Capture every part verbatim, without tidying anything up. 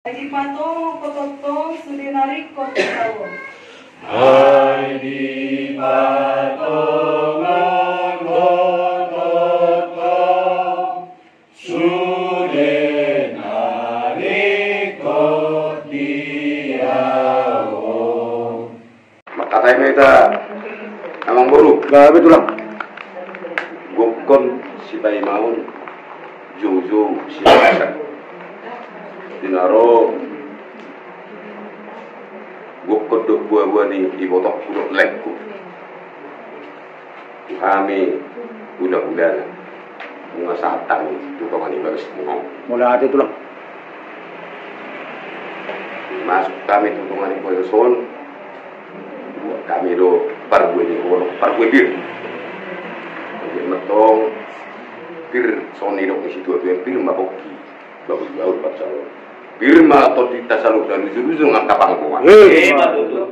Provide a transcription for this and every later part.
Ai dipatongon ho tongtong sude na ringkot di taon. Ai dipatongon ho tongtong sude na ringkot di taon. Mangkatai ma hita, amangboru. Gabe, Tulang. Gokkon sipaimaon, joujou sipasahat. Di na ro gokkon dohot boaboa ni ibotongku dohot laengku. Tu hami hulahulana. Nunga sahat hami tu tonga ni bagas on. Mauliate, Tulang. Masuk hami tu tonga ni bagas on. Buat hami do parbue ni holong, parbue pir. Jadi mantong pir, songon nidok ni situatua, pir ma pongki, bahulbahul pansalongan. Pir ma tondinta saluhutna, lujuluju nang angka panggoan. Eh. Ima tutu.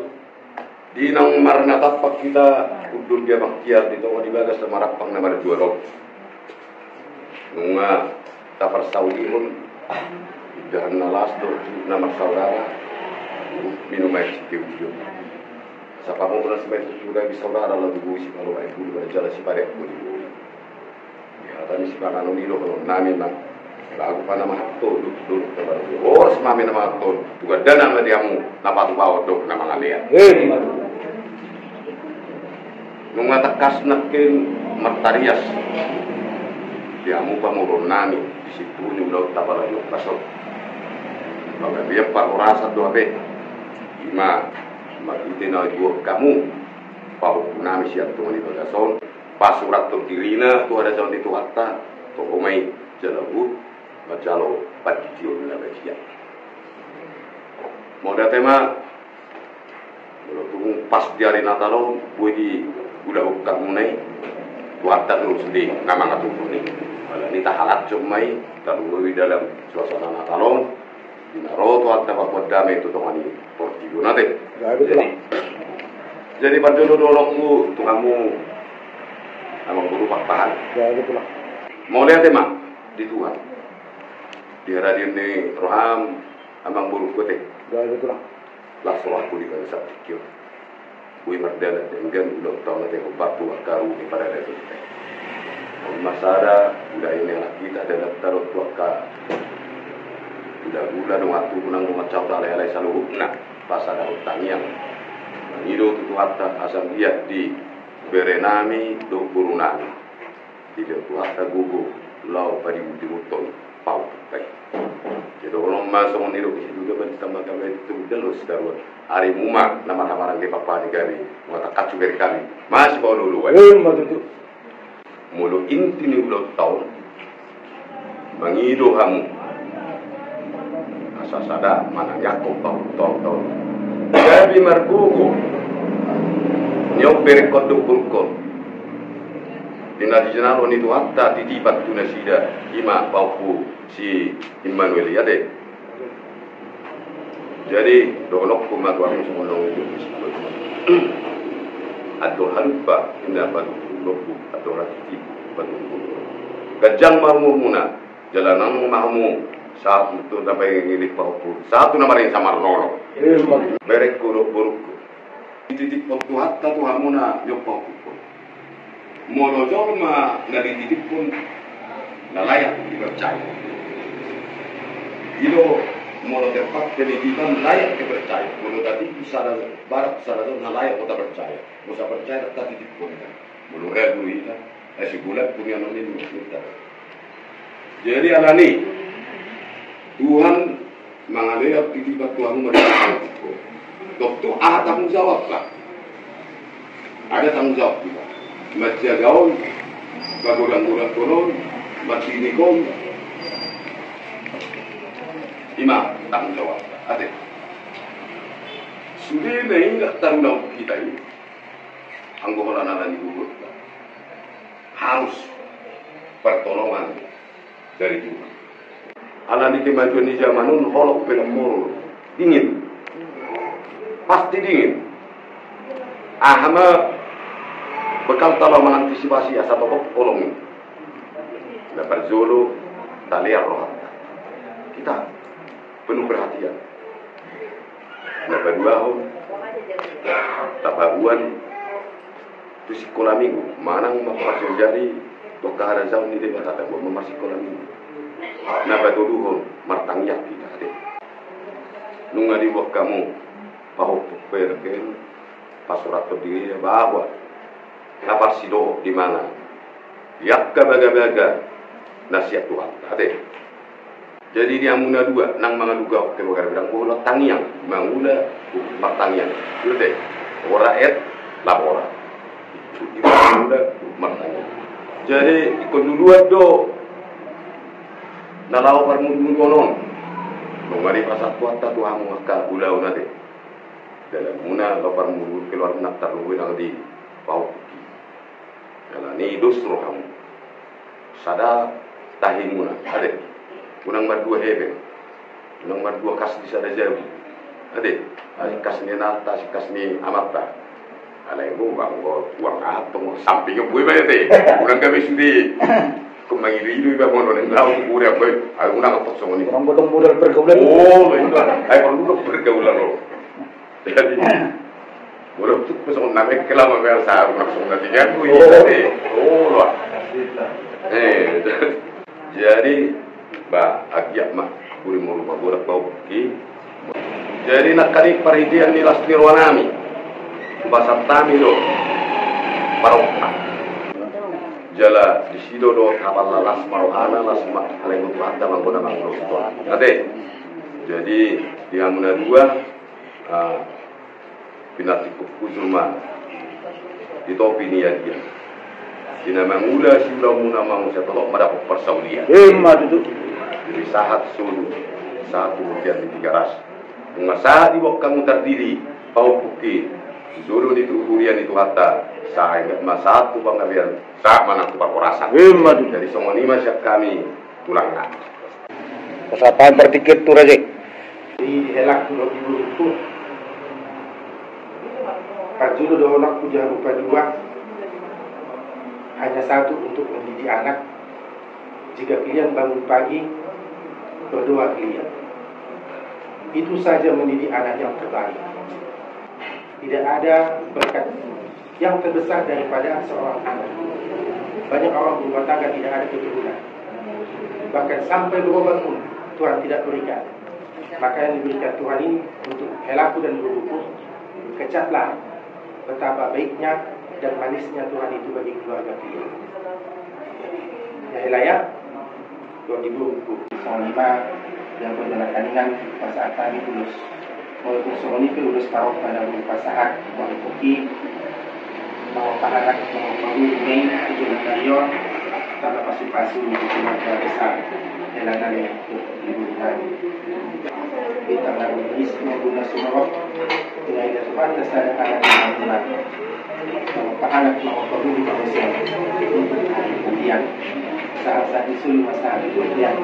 Di naung marnatampak hita hundul di abang tiar, di tonga ni bagas na marampang na marjual on. Nunga taparsaulihon indahan na las dohot na marsaudara, minum air sitiotio. Sapamonas ma i tu suda di saudara, laho tu bohi sipalomahi bulu, manjalo sipareak bulu. Di hata ni sipanganon i dohonon nami ma, lagu pa nama hatolu, dulu, dulu, horas ma hami nama hatolu, tu gandana ma di hamu na patupaon dohot na mangalean. Eh. Nunga tangkas nangkin martarias di hamu pamoruon nami, di situtu ni ulaonta pala di ombas on. Panggabean parhorasan do hape. Ima, marhite na dibuat hamu pahompu nami sian tonga ni bagas on, pasurathon dirina tu harajaon ni Tuhanta, toho ma i jala huhut manjalo pandidion na badia. Mauliate ma. Molo tung pas di ari Natal on boi diulahon hamuna i, Tuhanta do sude na mangaturhon i. Alani i tahalashon ma i, taluhon i dalam suasana Natal on. Di na ro Tuhanta paboa dame tu tonga ni portibi on, ate. Jadi, jadi parjolo dohononku tu hamu, amangboru, Pakpahan. Mauliate ma di Tuhan di haradion ni roham, amangboru, ate. Las rohangku di bagasan tingki on. Boi mardalan denggan ulaonta on, ate, hombar tu angka ruhut ni paradaton i. On ma sada, ulaon ni halak hita, dalanta dohot tu angka hulahula, dongan tubu nang dongan sahuta, halahalai saluhutna, pasadahon tangiang, mangido tu Tuhanta asa mangaliat di bere nami dohot boru nami. Dilehon Tuhanta gogo laho padibudibuthon pahompu i. Jadi dohonon ma songon nidok ni situatua, balintang ma gabe, tubu dalan sidaroan. Arimu ma na marhahamaranggi, Pakpahan, gabe, nunga tangkas tu bere nami masipaolooloan. Ima tutu. Molo inti ni ulaonta on, mangido hamu asa sada manangiangkon pahomputa on, gabe margogo nion berengkon dohot borungkon. Di na jinalo ni Tuhanta titipan tu nasida, ima pahompu si Immanuel i, ate. Jadi dohononku ma tu hamu songon na hudok di situtu. Andor halumpang ninna patunggul lombu, andor hatiti patunggul. Ganjang ma umurmuna, jala nang ma hamu sahat tu na paingiling pahompu, sahat tu na marinsa marnono. Berengku dohot borungku, dititiphon Tuhanta tu hamuna nion pahompu. Molo jolma na dititiphon na layak dipercaya, i do, molo tempat penitipan layak dipercaya. Molo tatipu sada barat sada jolma, na layak do tapercaya. Molo so percaya, ndang tatitiphon i. Molo ragu hita, ai sibulan pungianon i ma hita. Jadi alani i, Tuhan mangalean titipan tu hamu ma di. Tontu aha tanggung jawabta? Ada tanggung jawab hita. Manjagahon, magodanggodangkon on, mandinikon. Ima tanggung jawabta, ate. Sude na ingot taruna hita i, anggo holan alani gogo, harus pertolongan dari Tuhan. Alani kemajuan ni zaman on, holong pe na moru, dingin. Pasti dingin. Aha ma bekalta laho mangantisipasi asa totop holong i? Na parjolo, talean rohanta. Hita Penuh perhatian. Na paduahon, tapaboan tu sikola minggu, manang marsojari tu harajaon ni Debata, tapaboan ma marsikola minggu. Na patoluhon, martangiang hita, ate. Nunga diboan hamu pahompung, bereng, pasurathon diri, bahwa na parsidohot di mana di angka bagabaga na sian Tuhan, ate. Jadi di hamuna dua nang mangalugahon keluarga, ndang pola tangiang, mangula martangiang. Ate, ora et labora. Di mangula martangiang. Jadi ingkon luluan do na laho parmudumuduon on. Nunga dipasahat Tuhanta tu hamu angka ulaon, ate. Dalanmuna laho parmudumuduon keluarga, nang tarlumobi nang di pahompungki. Alani dos rohamu. Sada tahimuna, ate. Unang mardua hepeng. Unang mardua kas di sada jabu, ate. Ai kas ni inanta, ai kas ni amanta. Alai bo, bang, bo, uang aha tong, samping boi ma, ate. Unang gabe sude. Kau mangido-ido iba, mau nonton lau tu kuda, boi. Ai unang tong songon i. Unang gotong modal pergaulan. Oh, itu. Ai perlu do pergaulan lo. Jadi molo tuk songon na mengke lama biasa, unang songon na tiga puluh. Oh, lo. Eh, jadi ba, agiat ma, puri molo magodang pahompungki. Jadi nangkaning parhitean ni las ni rohanami, hupasahat hami do parompa. Jala disi do dohot hapalna, las ma rohana, las ma, alai tu Tuhanta ma anggo na mangulos. Ate. Jadi di hamuna dua, ah, pinantikhon hujur ma di topi ni agia. Di na mangula siulaonmuna, mangusaha tolop ma dapot parsaulian. Ima tutu. Jadi sahat solu, sahat tu huria ni Tigaras. Nunga sahat diboan hamu tardidi pahompungki tu jolo ni huria ni Tuhanta, sahat ma sahat tu panggabean, sahat ma nang tu parhorasan. Ima tutu. Jadi songon i ma sian hami, tulangna. Pasahat partingkian tu raja i. Di helangku dohot di boruku, parjolo dohononku di hamu padua hanya satu, untuk mendidik anak. Jika kalian bangun pagi, berdoa kalian. Itu saja mendidik anak yang terbaik. Tidak ada berkat yang terbesar daripada seorang anak. Banyak orang berumah tangga tidak ada keturunan. Bahkan sampai berobat pun Tuhan tidak berikan. Maka yang diberikan Tuhan ini untuk helangku dan boruku, kecaplah betapa baiknya dan manisnya Tuhan itu bagi keluarga kalian. Ya, hela ya. Dohot di boruku. Songon i ma, di angka dongan, hupasahat hami ulos. Walaupun songon i pe ulos parompa na boi hupasahat, pahompungki, mangompa anak, mangompa boru, i ma i tu joloan on, tanda pasupasu di keluarga besar hela nami dohot di boru nami. Bintang na rumiris, mangona sumorop, tinai da Tuhanta sada anak ni hamuna. Mangompa anak, mangompa boru, mangona sumorop. Sahat-sahat ni solu ma sahat ni bontean.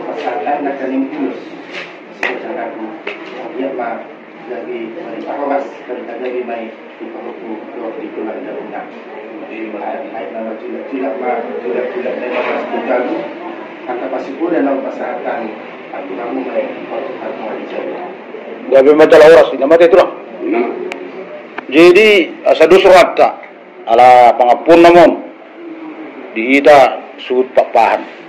Pasahat hami nangkaning ulos sian jagaku. Agiat ma gabe ma i parhorasan, gabe ma i di pahompu dohot di keluarga muna. Aek na marjulak-julak ma julak-julak na i, marlas tu jabu. Angka pasahaton na hupasahat hami, ampun hamu ma i, ampun hamu ma i. Gabe ma jala horas, inna ma ate, tulang. Jadi asa dos rohanta, ala pangampuonna ma on di hita suhut Pakpahan.